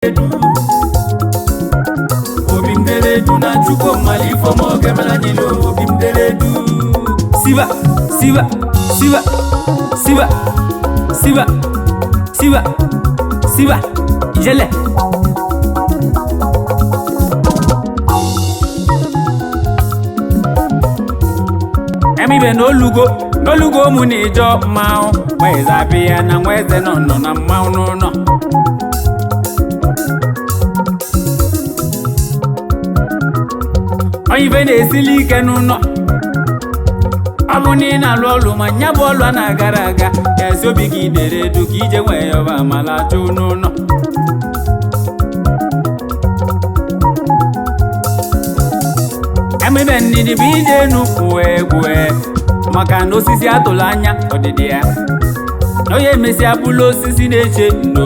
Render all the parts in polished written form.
Edu obi m dere edu na Chukwu mmalị ifeọma ọ ga-emela anyị n'obi m dere edu. Siba siba siba siba siba siba siba ijele. Emibe n'olugo n'olugo mụ na ịjọ mmanwụ nweze abịa na nweze nọ nọ na mmanwụ n'ụlọ. Onye ife na-esili ike n'ụlọ, ọ bụ na ị na-alụ ọlụ ma nya bụ ọlụ a na-agara aga ka esi obi gị dere edu ka ije nwee ya ọba ma lachụ n'ụlọ. Emebe ndidi bụ ije enu egwu maka na osisi atụrụ anya ọdịdị ya na onye emesịa bụlụ osisi na-eche ndo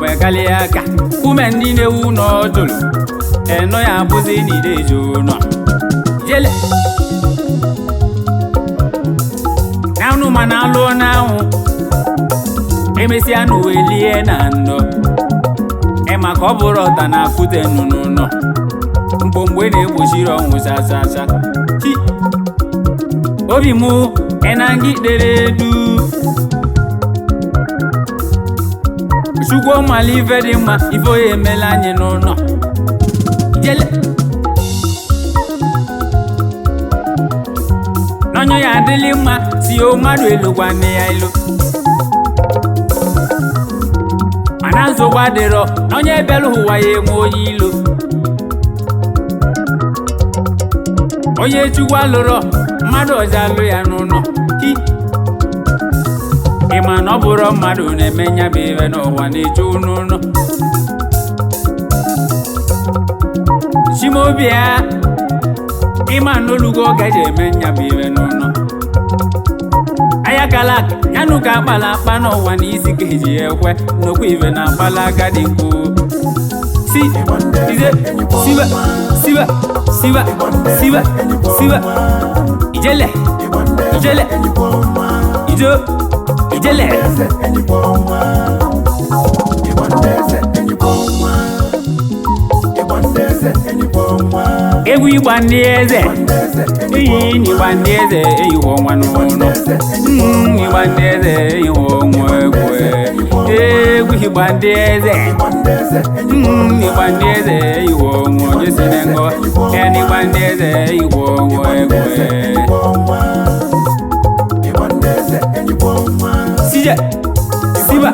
wee kalịa aka ume ndị na-ewu ụlọ jụrụ eno ya abụzi n'ideji ụlọ jele na unu ma na alụọ n'anwụ emesịa na uwe lie na ndo ịma ka ọ bụrụ ọta na akụte nnụnụ nọ mgbomgbe na-egbochiri ọnwụ chachacha chi obi mụ ịna gị dere edu. Chukwu mmalị ife dị mma ife onye emela anyị n'ụlọ jele n'ọnyụ ya adịlị mma si o mmadụ elu gwa nne ya elu mana nsogbu adịrọ n'onye bịara ụwa ya enwe onye ilo onye chukwu alụrọ mmadụ ọzọ alụ ya n'ụlọ hi. Ị ma na ọ bụrụ mmadụ na-eme nya bụ ife n'ụwa na-eju n'ụlọ chimobia ịma n'olugo oge ji eme nya bụ ife n'ụlọ ayakala yanụ ka akpala akpa n'ụwa na isi ka eji ekwe nnukwu ife na akpala agadi nkwu si ize siba siba siba siba siba ijele ijele ijo ijele. Egwu ịgba ndị eze eyi n'ịgba ndị eze eyiwo nwa n'ụlọ. Ịgba ndị eze eyiwo nwa egwu egwu ịgba ndị eze. Ịgba ndị eze eyiwo nwa onye si na ngọ ya n'ịgba ndị eze eyiwo nwa egwu. Sije siba.